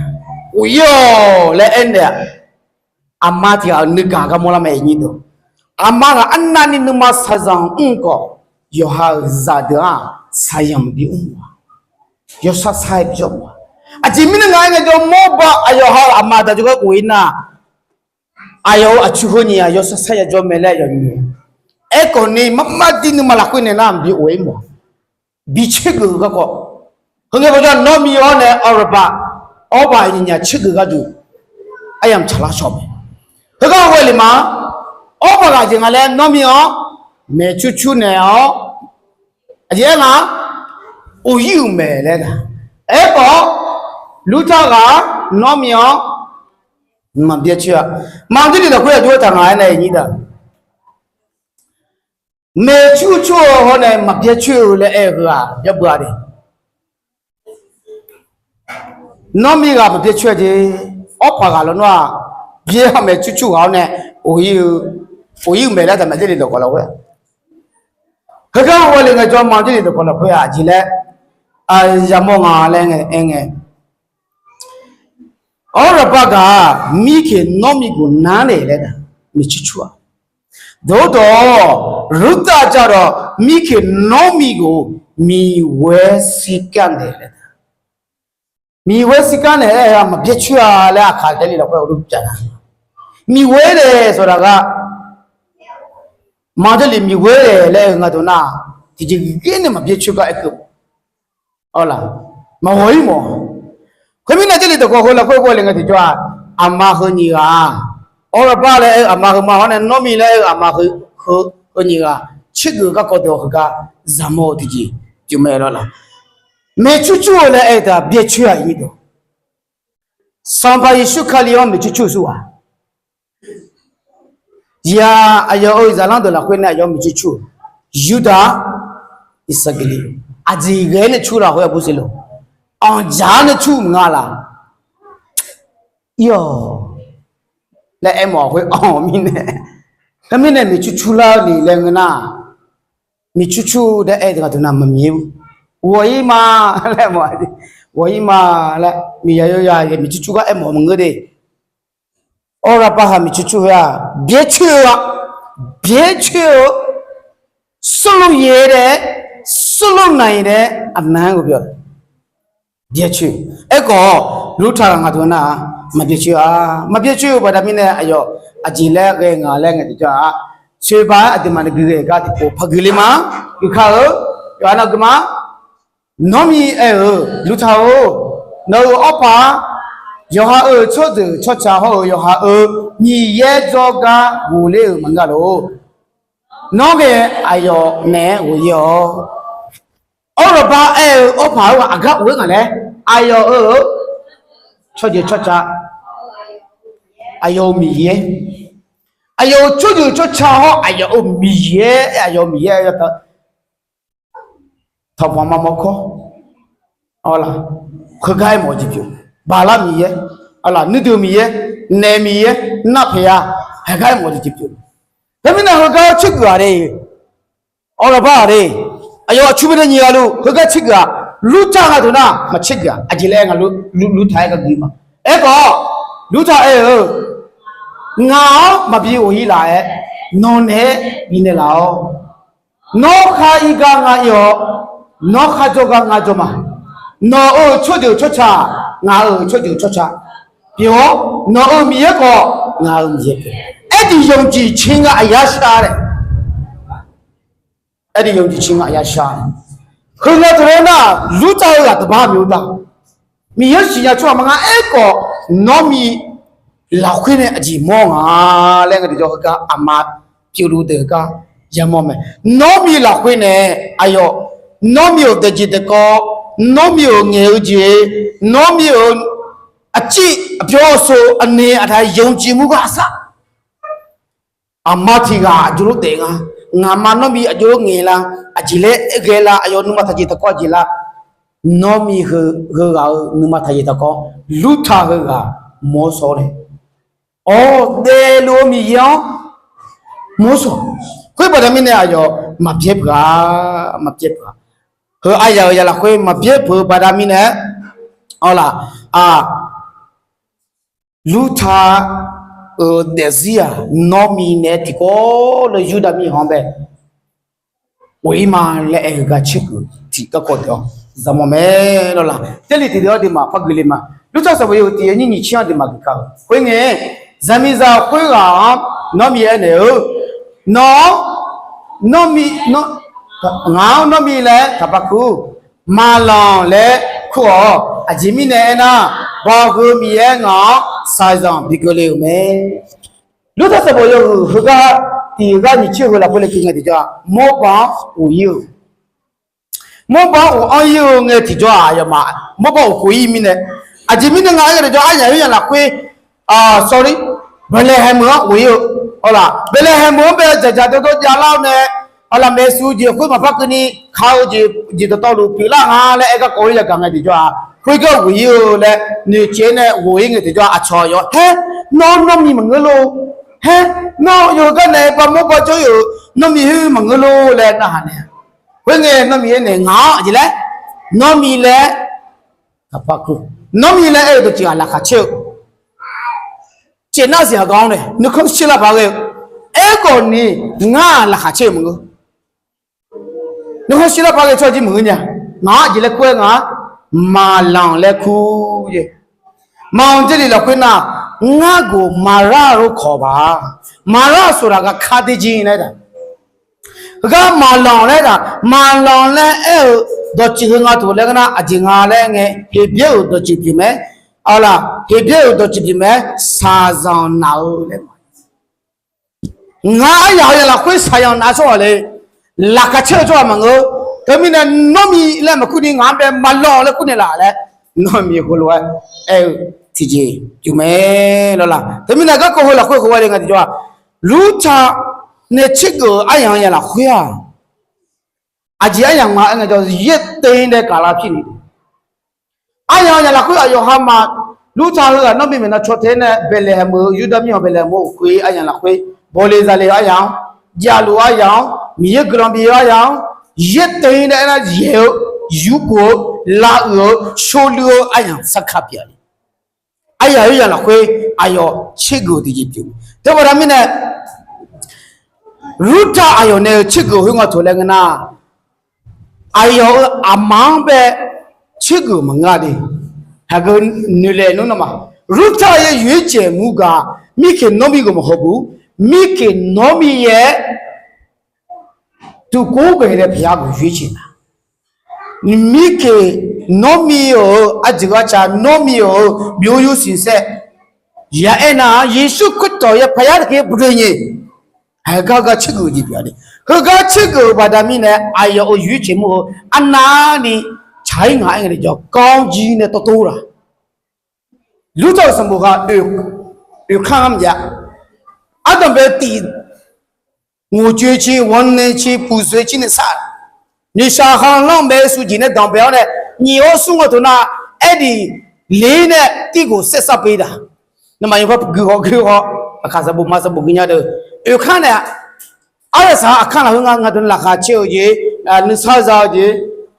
Ghof-ir-awq laer aernaeq-aq, aqma tiq ghaq-euq nuigaq gar mawrlar mae. Aqma ghaq arnavni nuima shaqzanq mr-eu khawf, yawqha-euq zaqdeuq-aq shaqzanq bi mr-a. Yawshar shar-aer bijawr mawf-a. Aqjeq mirnae ngaq-aer ngaejawr mawrba aqyawf ha-euq aqma daq jawrgar ghof-ir nar, aqyawf-euq aqtsu heu nyiq-aq yawshar shar ya jawr mae laer aqyawf noeq. Aerkhawf ni marmar dir nuima lafkhoer nae nar bi ghof-ir mawf-a. Bi tsergeuf-eu garkawv. Heungae bawjawr Nawrmi-awr nae Awrpaq, Awrpaq nyiq nya tsergeuf gharduq aryamq tsaqlar shawr mae. Heugar ghoe le ma. Awrpaq ghaq jeq nga laer Nawrmi-anr maeqcur cur naeq-awr, aqjeq aer nga, of ir-euq mae laer. Aerkhawf, Lurtaq ghaq Nawrmi-anr maqbyaer coer-a. Maqjir ni lafkhoer aqjox-aer taq ngaq-aer nae nyir da. Maeqcur cur-eu hawr nae maqbyaer coer-eu laer aer-eu heu-aq, yawbui-a de. Nawrmi ghaq maqbyaer coer-a jeq, Awrpaq ghaq lawnmr-aq, byaer ha maeqcur cur ghaq-awr nae of ir-eu, of ir-euq mae laer taq maqjir ni dawqkawq lafkhoer. Heugar ghoe le ngaejawr maqjir ni dawqkawq lafkhoer-aq jeq laer yamawr nga laer aer ngae. Awrpaq ghaq-aq, mirkeq Nawrmi ghof nar naeq laer maeqcur cur-a. Dawqdawq, Lurtaq jadawq mirkeq Nawrmi ghof miqghoer shirkar naeq laer. Miqghoer shirkar naeq-aer-a maqbyaer coer-a laer aqkaq tae le lafkhoer ur pyav-a. Miqghoer nae sawqdaq gar maqjir le miqghoer nae laer-eu nga dawq nar, tiqjeq ghae nae maqbyaer coer gar aerkeuv. Awr laq, maqghawq-ir mawf. Khoermirnae, Jarlif dawqkawq heu lafkhoer ghovle ngae tiqjawr-aq, aqma heu nyiq ghaq, Awrlaqbar laer aer-eu aqma heu ma hawr nae, Nawrmi laer aer-eu aqma heu, heu, heu nyiq ghaq tsergeuf garkawv deuq-awq heugar zaqmawr-eu tiqjeq pyeufmae lawr laq. Maeqcur cur-eu laer aer-eu teu-aq byaer coer-aq ir deuq. Sanqpaq Yeqsur Kali-anr maeqcur cur-eu surghaq. Jeq-aq, aqyawf-euq zaqlanr deuq lafkhoer nae aqyawf-anr maeqcur cur-eu, Yurdav Irsaqgeqli, aqjeq ghae-aer nae cur laf khoer-aq bur se lo, anqdzaq-anr nae cur maqnga laf. Ir-awq laer aermawf-aq khoer-anr mirnae, khoermirnae maeqcur cur lar-eu le laer ngeur nar, maeqcur cur-eu laer aer-eu teu gaq deuq nar maqmiq-ir. Ghawq-ir ma laer mawf-a, ghawq-ir ma laer miqya yawya maeqcur cur gar aermawf maqngeur de. Awrlaqbar haq maeqcur cur heu-aq byaer coer-eu-a, byaer coer-eu, surlof yaer daef, surlof naiq daef, aqma-anr ghawqbya byaer coer. Aerkhawf, Lurtaq ghaq nga deuq nar-aq, maqbyaer coer-a. Maqbyaer coer-eu baqda mirnae aqyawf aqjeq laer ghae nga laer ngae tiqjawr-aq, soeqbaq-aer aqduimaf nae gui ghae gar tiqpov paq guiqle ma. Guiqka-eu yawqha nav gui ma. Nawrmi aer-eu, Lurtaq-or, nawq-euq awrpaq-a, yawqha-euq tsawrjeuq tsawrca hawr-eu yawqha-euq Miqyaer jawrgar ghofler-euq maqngeur lor. Nawr ghae aqyawf naeq-aer ghof-ir-awq. Awrlaqbar aer-eu awrpaq-eu aqgar of-aer ngaq laer, aqyawf-euq tsawrjeuq tsawrca, aqyawf-euq Miqyaer, aqyawf-euq tsawrjeuq tsawrca hawr aqyawf-euq Miqyaer, aqyawf-euq Miqyaer aer-eu tanqpanq mamawr kawr, heugar aermawf-eu jeq pyeuf. Baqlar Miqyaer, nuideuq Miqyaer, naef Miqyaer, narpaeq-a, heugar aermawf-eu jeq pyeuf. Teumirnae heugar tsergeuf-aq de, awrlaqbar-aq de, aqyawf aqcur baenae nyiq ghaq luf heugar tsergeuf-aq, Lurtaq nga deuq nar maqtsergeuf-aq, aqjeq laer aer nga, Lurtaq aer gar gui ma. Aerkhawf, Lurtaq aer-eu, ngaq-anr maqbi ghof-ir laf-aer, nawq naeq-aer bifnaeq laf-awr, nawr khar ir gar ngar ir-awr, nawr khar jawr gar ngar jawr ma. Nawq-euq tsawrjeuq tsawrca, ngaq-euq tsawrjeuq tsawrca pyeuf-awr, nawq-euq Miqyaer khawf, ngaq-euq Miqyaer pyeuf. Aerdiq yawqjeq caer nga aqyar shar laer. Aerdiq yawqjeq caer nga aqyar shar. Heu nga teu-aer nar, Lurtaq-eu ghaq taqbar maqngeur-a. Miqyaer siqnya tsawrhaq maqnga. Aerkhawf, Nawrmi lafkhoer nae aqjeq mawr nga laer ngae tiqjawr heugar aqma pyeufluf deuq heugar yamawr mae. Nawrmi lafkhoer nae aqyawf, Nawrmi-euq daefjeq daefkawv, Nawrmi-euq ngaeq-eu jeq, Nawrmi-euq aqcir aqbyawr aqsoq aqnaeq aqda yawqjeq mur gar aqsar aqma tiq ghaq aqjox lof daef nga. Ngaqma Nawrmi aqjox lof ngaeq la, aqjeq laer ghae la, aqyawf nuima taqjeq taqkawv jeq la. Nawrmi heughaq-euq nuima taqjeq taqkawv, Lurtaq heughaq mawr sawr nae, awq, daefluf-eu Miqyaer-anr mawr sawr. Khoer baqda mirnae aqyawf maqbyaer peuq-a, maqbyaer peuq-a. Heu aryaq-euq yaq lafkhoer maqbyaer peuq-eu baqda mirnae, awq laf, a, Lurtaq-euq daefzir-aq, Nawrmi nae tiqkawv lof Yurdav mirkhanq-anr bae ghof-ir ma laer aer-eu gar tsergeuf tiq garkawv deuq-awr zaqmawr mae lawr laq. Jarlif tiqdeuq-awr duimaf par guiqle ma. Lurtaq sanqbof yawhuiq tiq yawnyir nyiq tser-anr duimaf guiqka-eu khoerngae, zaqmiqzaq khoerghaq-anr Nawrmi aernaeq-eu, nawq-anr, Nawrmi, ngaq-anr Nawrmi laer taqpar kur. Maqlanq laer kur-awq. Aqjeq mirnae aernar, Baoq heu Miqyaer ngaq-anr shaqzanq bi keuvle-euq mae. Lurtaq sanqbof yawhuiq heugar tiq heugar nyiq tser heu lafkhoer laer keuv ngae tiqjawr-aq, Mawrbav-anr ghof-ir-eu, Mawrbav-anr ghof-anr ir-eu ngae tiqjawr-aq, aqyawfmaf Mawrbav ghof-ir mirnae, aqjeq mirnae nga aer ngae tiqjawr aryaq-euq yaq lafkhoer, sorry, Baeqlaeqhaeq meuq-anr ghof-ir-eu, awq laf, Baeqlaeqhaeq meuq-anr bae dzaqdzaq dawrdawr javlar-awr nae, awq laf, maeqsu jeq khoer maqpar keuvni ka-eu jeq, jeq dawqtawvluf pyeuflar nga laer aer garkawv-ir yagaq ngae tiqjawr-aq, khoergar ghof-ir-eu laer noeqcaev nae ghof-ir ngae tiqjawr-aq, aqcawq yawf haer, nawr Nawrmi maqngeur lor, haer, nawr yawgar nae ba mawrbav jawr-ir-euq Nawrmi khoer maqngeur lor laer narhaq naeq. Khoerngae Nawrmi aernaeq, ngaq-anr aqjeq laer, Nawrmi laer, Nawrmi laer aer-eu dawqtsuif-aq laqkhaq caer-eu, caevnar zaq-aq gaq-anr nae nuikhanr shirlar paq ghae-eu. Aerkhawf ni, ngar-aq laqkhaq caer-eu maqngeur. Nuikhanr shirlar paq ghae tsawrjir maqngeur nya. Ngaq-anr aqjeq laer kur-aer nga, maqlanq laer kur-eu. Maqlanq Jarlif lafkhoer nar, ngar ghof maqlar-eu kawq ba. Maqlar-eu saqlaq ghaqkhaer der jir laer taq. Heugar maqlanq laer taq, maqlanq laer aer-eu dawqtsuif heu nga taq laer nar, aqjeq nga laer ngae, Heqbyaer-euq dawqtsuif pyeuf mae. Arlaq, Heqbyaer-euq dawqtsuif pyeuf mae-aer, shaqzanq naq-eu laer ma. Ngar aryaq-eu yaq lafkhoer shaqzanq naf-eu tsawrhaq le, laqkhaq caer-eu tsawrhaq maqngeur. Teumirnae nawr mi laer maqkur ni ngaq-anr bae maqlawq laer kur naeqlaf laer, nawr mi heulof-aer aer-eu tiqjeq pyeuf mae lawr laq. Teumirnae garkawv heu lafkhoer heulof-aer le ngae tiqjawr-aq, Lurtav nae tsergeuf-eu aryaq-eu yaq lafkhoer-aq, aqjeq aryamq ma aer ngae jawr, yaertev nae gaqlar pir ni. Aryaq-eu yaq lafkhoer aqyawf ha ma, Lurtav heughaq nawr bi maeqnan caw tae-aer nae Baeqlaeqhaeq-euq, Yurdav mirkhanq Baeqlaeqhaeq-euq oeq-ir aryaq lafkhoer, bawle zale-eu aryaq-anr, javluf aryaq-anr, Miqyaer guiqlanq bi-eu aryaq-anr, yaertev nae aernar yaeq-eu, yurkhof-eu, lavuiq-eu, shawluiv-eu aryamq sarkar pyeuf-a le. Aryaq-eu yaq lafkhoer aqyawf tsergeuf-eu tiqjeq pyeuf. Teubaqda mirnae, Lurtav aqyawf nae-eu tsergeuf khoer ngae taq laer ngeur nar, aqyawf-euq aqma-anr bae tsergeuf maqngeur de. Haqgeu noeqlaeq nmr nawmaf, Lurtav yaer yoeqcaeq mur gaq, mirkeq nawr mi geuf maqhaw buf, mirkeq nawr mi yaer ดูโก้ ghae nae pyaeq-a geuf yoeqcaeq na. Mirkeq nawr mi-euq arjeuq arca nawr mi-euq byov yur siqsaer ya aernar, Yeqsur Khristawq ya pyaeq-a taqkaq bdui nyae. Heugar gar tsergeuf jeq pyeuf-a de. Heugar tsergeuf-eu baqda mirnae aqyawf-euq yoeqcaeq mur-eu arnavni tsaq-ir ngaq-aer ngae le jawr, ကောင်းကြီး nae tawvtov laf. Lurtav-euq sanqbof ghaq oeq, oeq kanr-anr maqjav. Ardanq bae-eu tif ngoqcoe ci, ghawqnae ci, puqzoe ci nae sar. Noeqshaq khanqlanr bae-eu suqjeq nae danqbae-awr nae, nyiq-awr smr ngae taq nar, aerdif ler nae tirghof saer sar peuq-ir daq. Nawmaf yawqha gui haw gui haw, aqkaq sanqbof ma sanqbof gui nya deuq, oeq kanr nae-aq, aryaq saq-eu aqkanr lafkhoer nga nga deuq laqkhaq caer-eu jeq, nuisar za-eu jeq,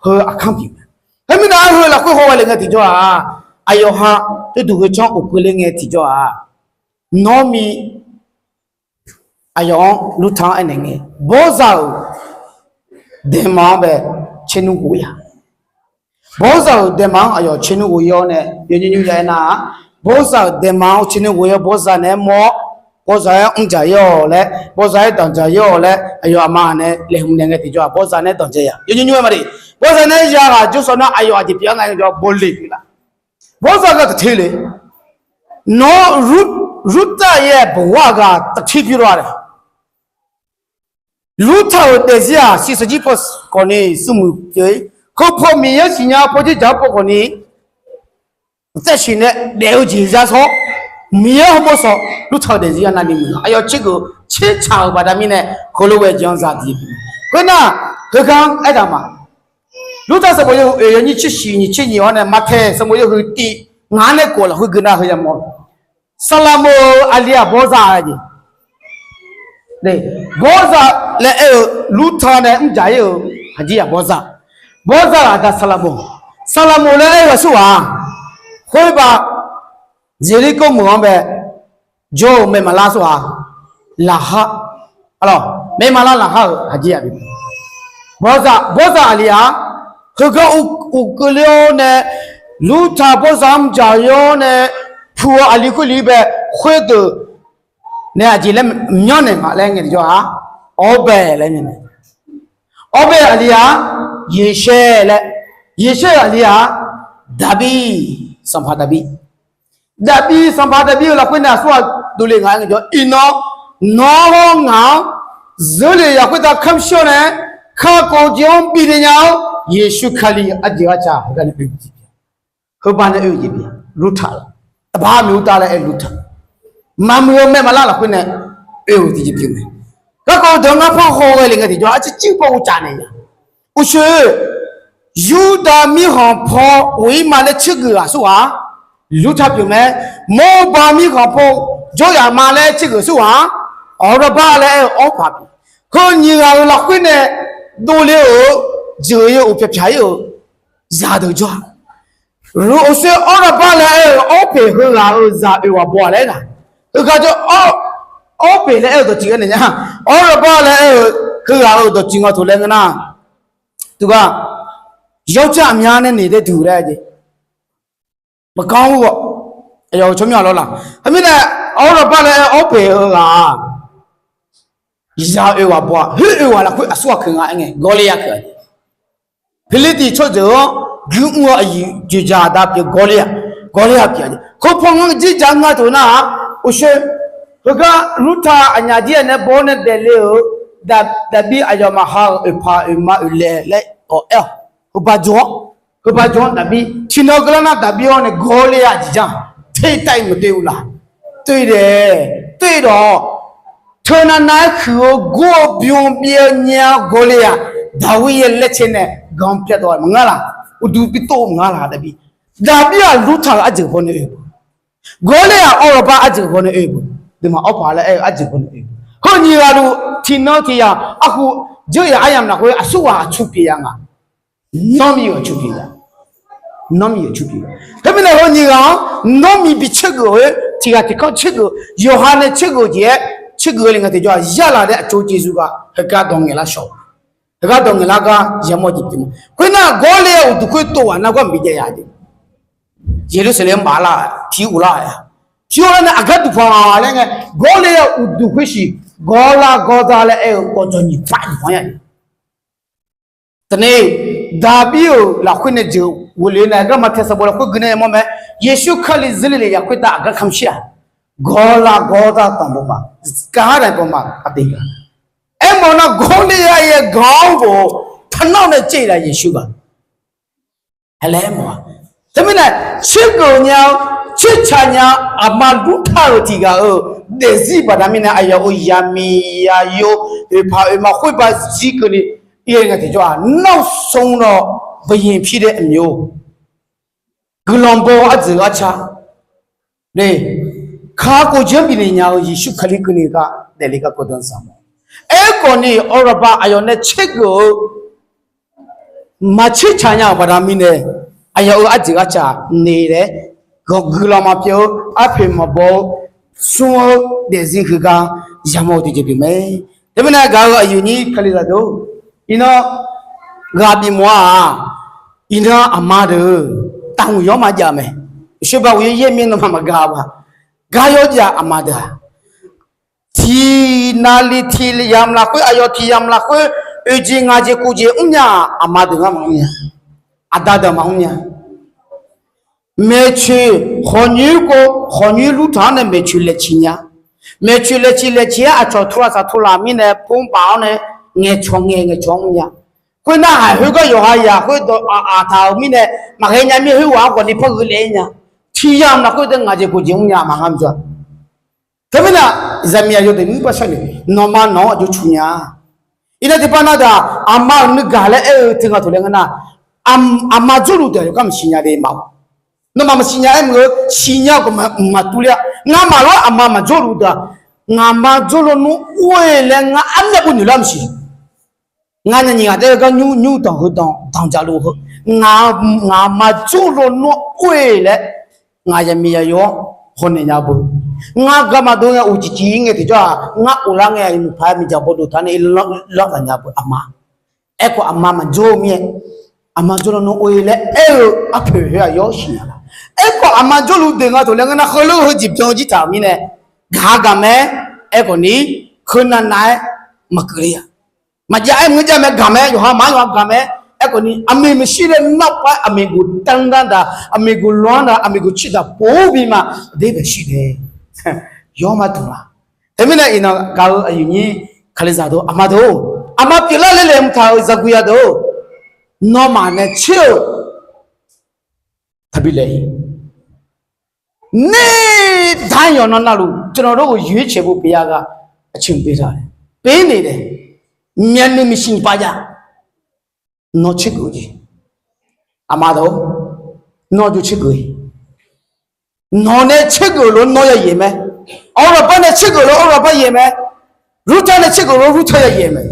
heu aqkanr pyeuf. Khoermirnae, heu lafkhoer haw ghae le ngae tiqjawr-aq, aqyawf ha teuduq heu canr of keuvle ngae tiqjawr-aq, nawr mi aqyawf-anr Lurtav-anr aernaeq ngae, Bawrza-euq daema-anr bae caernmr ghof-ir-a. Bawrza-euq daema-anr aqyawf caernmr ghof-ir-awr nae, yawnymr nymr ya aernar-aq, Bawrza-euq daema-anr caernmr ghof-ir-awr, Bawrza naeq-aer mawr-awr, Bawrza-aer mrjaq-ir-awq laer, Bawrza-aer danqjaq-ir-awq laer, aqyawf aqma nae laeqhmq naeq ngae tiqjawr-aq, Bawrza nae danqjaq-ir-a. Yawnymr nymr-aer maqde, Bawrza nae ya ghaq jawrshawr nar, aqyawf aqjeq pyeuf-a nga ngae jawr, bawle pyeuf laf. Bawrza ghaq taqter le. Nawr Lurtav yaer bawqghaq ghaq taqter pyeuf laf-a. Lurtav-euq daefzir-aq, shif saqjir paw khawf ni smrmuiq pyeuf-ir. Heu paw Miqyaer siqnya paw jir jaq-anr paw khawf ni, tsaershiq nae daef-eu jeq ya shawr, Miqyaer hawmawr shawr, Lurtav-euq daefzir-anr navni muiq-a. Aqyawf tsergeuf tsertsaq-euq baqda mirnae, heulof ghae jeq-anr za diq. Khoernar, heugar-anr aertaq ma. Lurtav sanqbof yawhuiq oeq yawnyir tser shiq nyiq tser nyiq-awr nae, Maqtaeq sanqbof yawhuiq tiv ngaq-anr nae khof lafkhoer gui nar heu yamawr. Saqlaqmoq-euq aqli-aq Bawrza-a jeq. Bawrza laer aer-eu, Lurtav nae mrjaq-ir-euq aqjir-aq Bawrza. Bawrza-euq aqda Saqlaqmoq. Saqlaqmoq laer aer-eu aqsurghaq khoer ba, Zeqlirkov meuq-anr bae jawr-eu maeqmaqlar aqsurghaq, Laqhar, maeqmaqlar Laqhar-euq aqjir-aq, Bawrza, Bawrza aqli-aq, heugar uqkeuv ler-awr nae, Lurtav Bawrza-anr mqjaq-ir-awr nae, pu-eu aqli khoer li bae, khoerdeuq nae aqjeq laer myanrnaeq nga laer ngae tiqjawr-aq, Awrbaeq laer myanrnaeq. Awrbaeq aqli-aq, Yeqshaer laer, Yeqshaer-euq aqli-aq, Daqbir, sanqpaq Daqbir. Daqbir sanqpaq Daqbir-euq lafkhoer nae aqsurghaq dovle nga-aer ngae tiqjawr, iqnan nawr hawr ngaq-anr zeur lef yaq khoertav kamq shir-awr nae, kakhof-eu jeq-anr bifnaeq nya-awr, Yeqsur Kali arjeq arca heugar nae oe-eu jeq pyeuf. Heubar nae oe-eu jeq pyeuf. Lurtav-a, taqbar meuq-eu tav laer aer-eu Lurtav, maqmuiq-eu maeqmaqlar lafkhoer nae oe-euq tiqjeq pyeuf mae. Garkawv deuq-anr ngar par haw ghae le ngae tiqjawr, arcir cir par uvcaf naeq nya. Uqshoe, Yurdav mirkhanq paw of-ir ma laer tsergeuf aqsurghaq, Lurtav pyeuf mae. Mawrbav mirkhanq paw jawryaf ma laer tsergeuf aqsurghaq, Awrlaqbar laer aer-eu Awrpaq pyeuf. Heu nyiq ghaq-euq lafkhoer nae dovle-euq, jeuq-eu uqpyaq pyaq-ir-euq zaqdeuq jawr-a. Uqshoe Awrlaqbar laer aer-eu Awrpeq heughaq-euq zaq oeq ghaq baw-aq laer aer-a. Heugar jawr, Awrpeq laer aer-eu dawqtsuif gar naeq nya. Awrlaqbar laer aer-eu heughaq-euq dawqtsuif nga taq laer ngeur nar, teugar yawrjav aqmyan nae noeq dae duq laer jeq maqkar-anr ur-awq. Aqyawf-euq tsawrmyanr lawr laq. Heumirnae, Awrlaqbar laer aer-eu Awrpeq heughaq-aq, zaq oeq ghaq baw-aq, khoer oeq ghaq lafkhoer aqsurghaq keuq nga aer ngae, Gawrliav keuq-a. Pirlirtiv tsawrjeuq-anr guiqmr-eu aqyuif dzoeqdzaq aqda pyeuf Gawrliav. Gawrler-aq pyeuf-a jeq. Khoerpaw ngar jirdzaq nga teu nar-aq, uqshoe, heugar Lurtav aqnyaf jir-aq nae baw-awr nae daefle-euq, Daqbir aqyawfmaf ha-euq oeqpaq oeqma oeqlaeq laer-awq aer-awq. Heuba jawr-awr, heuba jawr-awr Daqbir tiqnan keuvlar nar Daqbir-awr nae Gawrler-aq jeq jar, ter tav-iq maqtoev-eu laf. Toev daef, toev dawq, teunav nav-aer huiq-eu gor-eu bym byav-eu nyav-eu Gawrler-aq, Daqbir-aer laer cae nae gan pyar dawq-a maqngeur laq. Uqduq bi tov-eu maqngeur laq Daqbir. Daqbir-aq Lurtav-euq arjeuq baw nae oe-eu, Gawrler-aq awr lawba arjeuq baw nae oe-eu, deuqma awr paq laer aer-eu arjeuq baw nae oe-eu, heu nyiq ghaq luf tiqnan tiq yaq arhu dzeur yaq aryamq lafkhoer aqsurghaq aqtsu pyeuf ya nga. Nanrmiq-euq aqtsu pyeuf ya. Nanrmiq-euq aqtsu pyeuf. Teumirnae heu nyiq ghaq-anr nanrmiq bi tsergeuf-eu, tiq ghaq tiq kanr tsergeuf, yawqha nae tsergeuf-eu jeq-aer tsergeuf-eu le nga tiqjawr-aq, yarlaf nae aqtsov jeqzuf ghaq heugar dawq ngaeqlar shawq, heugar dawq ngaeqlar gar yamawr jeq pyeuf ma. Khoernar Gawrler-aq uqduq khoer tov-aq nar gar maqbi jav ya jeq. Yeqlursaqlaeq-anr maqlar, pi uvlar-a. Pi uvlar nae aqgar duqpanq laer ngae, Gawrler-aq uqduq khoer siq, Gawrlar Gawrda laer aer-eu gawqjawq nyiq par duqpanq ya. Teunae Daqbir-euq lafkhoer nae jeuq ghofle nae garma tae sanqbof lafkhoer gui nae yamawr mae. Yeqsur Kali zirle lef yaf khoertav aqgar kamq shir-aq, Gawrlar Gawrda tanqbof ma, gar nae bawma aqdeq ga. Aermawf nar Gawrler-aq yaganr-anr bof-eu taqnawr nae caev-iq laf Yeqsur ga. Laer aermawf-a. Teumirnae tsergeuf nya-eu, tsertsaq nya-eu aqma Lurtav-euq tiq ghaq-euq daefzir baqda mirnae aqyawf-euq yaqmiq yaqyo oeqpaq oeqma khoerba zir keuvni ir-eu nga tiqjawr-aq, နောက်ဆုံးသော ဘုရင်ဖြစ်တဲ့ အမျိုး guiqlanq baw-eu arjeuq arca, kakhof jeq-anr bifnaeq nya-eu Yeqsur Kali keuvni gar daefle garkawv danzaq ma. Aerkhawfni awqlaqba aqyawf nae tsergeuf-eu maqtser tsaq nya-euq baqda mirnae, aqyawf-euq arjeuq arca nae laer, guiqlanq maqpyeuf-eu, arpoeq maqbaw-eu, smr-eu daefzir heugar yamawr-eu tiqjeq pyeuf mae. Teumirnae gaq-euq aqyuif nyir Kalizaq deuq-or, iqnan ghaq bif mawf-a-aq, iqnan aqma deuq taqhmq yawr maqjav mae. Uqshoe ba uqyaer yaer mir nawmaf maqgaq-a ba. Gar yawr jav aqma deuq-aq, tiq naqliq tiq yamq lafkhoer, aqyawf tiq yamq lafkhoer oeq jeq ngaq jeq kof jeq mrnya-aq, aqma deuq ngar maqmr nya. Aqda deuq maqmr nya. Maeqtsoeq khawqnyoer kov khawqnyoer Lurtav-anr nae maeqtsoeq laeqciq nya. Maeqtsoeq laeqciq laeqciq-aer aqcawq tov lafsaq tov laf mirnae pov baf-awr nae ngaeqcawq ngae ngaeqcawq-anr mrnya. Khoernar haiq khoergar yawqha yaq khoerdawq aqtaq-euq mirnae maqghae nya mir khoerghaq-anr khawfni par gheu laef-aer nya. Tiq yamq lafkhoer deuq ngaq jeq kof jeq mrnya aqma ngar mr jawr-a. Teumirnae zaqmiq aqyawf deuq nymr bar sharnoeq, nawqma nawq-anr aqjox cu nya. Iqnan tiqpav nar deuq-aq, aqma-euq nuigaq laer aer-eu teu nga taq laer ngeur nar, aqma jawrluf deuq yawqgar maqsiq nya de ma. Nawmaf maqsiq nya aer meuq-eu siqnya-eu khawf maqmq maqtur ler-a. Ngamaf lawr aqma maqjawrluf deuq-aq, ngaqma jawrluf nmr or-e laer ngar armyav bov noeq lar maqsiq. Ngar nya nyiq ghaq taef-aer gar nymr nymr danq heu danq danq jaqluf heu, ngaqma jawrluf nmr or-e laer ngaq yaqmiq yaqyo-anr hawnaeq nya beu. Ngar garma dov ngae uqcif cif-ir ngae tiqjawr-aq, ngar uvlar ngae aqyuif maqpaq-aer miqdzaq bawduq taq nae ir lanr taq nya beu aqma. Aerkhawf aqma maqjawr-eu mir-aer, aqma jawrluf nmr or-e laer aer-eu arpoeq khoer-aq yawr siqnya la. Aerkhawf aqma jawrluf deuq nga taq laer ngeur nar, heulof-eu heujeq byan-eu jir taq-euq mirnae, gaq-a gaq mae. Aerkhawfni, heunav nav-aer maqkeuv ler-a. Maqjav-aer maqngeur jav mae gaq mae, yawqha maqanr yawqha gaq mae. Aerkhawfni aqmiq maqshir laer narpar-aer aqmiq guq danr danr daq, aqmiq guq lanr daq, aqmiq guq ciq daq pov-ur bi ma, aqdui bae shir dae yawr ma dmq la. Teumirnae iqnan gaq-eu aqyuif nyir Kalizaq deuq-or, aqma deuq-or, aqma pyeuflar laer laeqhmq taq-euq zaqguq ya deuq-or, nawmaf nae tser-euq นี่ ทางออก นั้น navluf ကျွန်တော်တို့ကို ရွေးချယ်ဖို့ ဘုရားက အချိန်ပေးထားတယ်။ ပေးနေတယ်။ မြန်နေ မရှိပါရ Nawr tsergeuf jeq. Aqma deuq-or, nawr jov tsergeuf-iq. Nawq nae tsergeuf lof nawr yayaeq mae. Awrlaqbar nae tsergeuf lof awrlaqbar yayaeq mae. Lurtar nae tsergeuf lof lurtar yayaeq mae.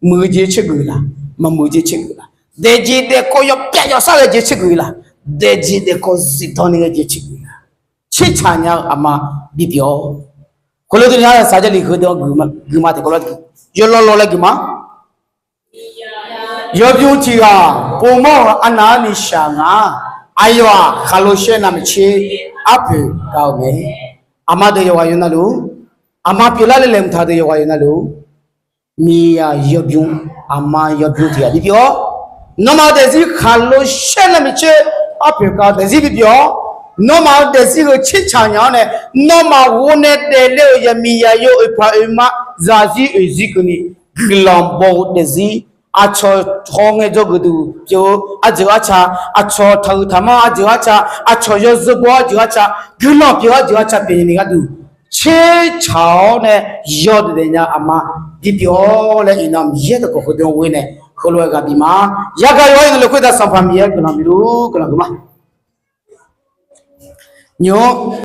Muiq-eu jeq tsergeuf la, maqmuiq-eu jeq tsergeuf la. Daefjeq daefkawv yawpyav yawsar ghae jeq tsergeuf la, daefjeq daefkawv zifdan ni ghae jeq tsergeuf la. Tsertsaq nya-eu aqma bipyeuf-awr, khoerlof dui ni arsaq Jarlif heudeuq-anr guiqma tiqkawv lar, yawlaw law laer guiqma. Yawbymr tiq ghaq povmawr-euq arnav-anr ni shaq nga. Aqyawf-aq khaqlo shaer navmaqtser arpoeq gaq-euq mae. Aqma deuq yawqghaq yawqnavluf, aqma pyeuflar laer laeqhmq taq deuq yawqghaq yawqnavluf, miqyaq yawbymr, aqma yawbymr tiq ghaq bipyeuf-awr, nawmaf daefzir khaqlo shaer navmaqtser arpoeq gaq-eu daefzir bipyeuf-awr, Nawmaf-euq daefzir heu tsertsaq nya-awr nae, nawmaf ghov nae daefle-euq yaqmiq yaqyo oeqpaq oeqma zaqzir oeqzir keuvni guiqlanq baw-eu daefzir, aqcawq hawngae dzawgeuf duq pyeuf-eu aqjeuq arca, aqcawq taqhuiq taqmanr aqjeuq arca, aqcawq yawzeu baw aqjeuq arca, guiqlanq pyeuf-eu aqjeuq arca pyeuf ni gharduq tsertsaq-awr nae yawdaef daefnya aqma bipyeuf-awr laer iqnan Miqyaer dawqkawq heudeuq-anr ghoe nae heulof-aer ghaq bif ma. Yagaq yawr-aer nae lafkhoer da Sanqpaq Miqyaer guiqlanq bif luf guiqlanq gui ma. Nymq-anr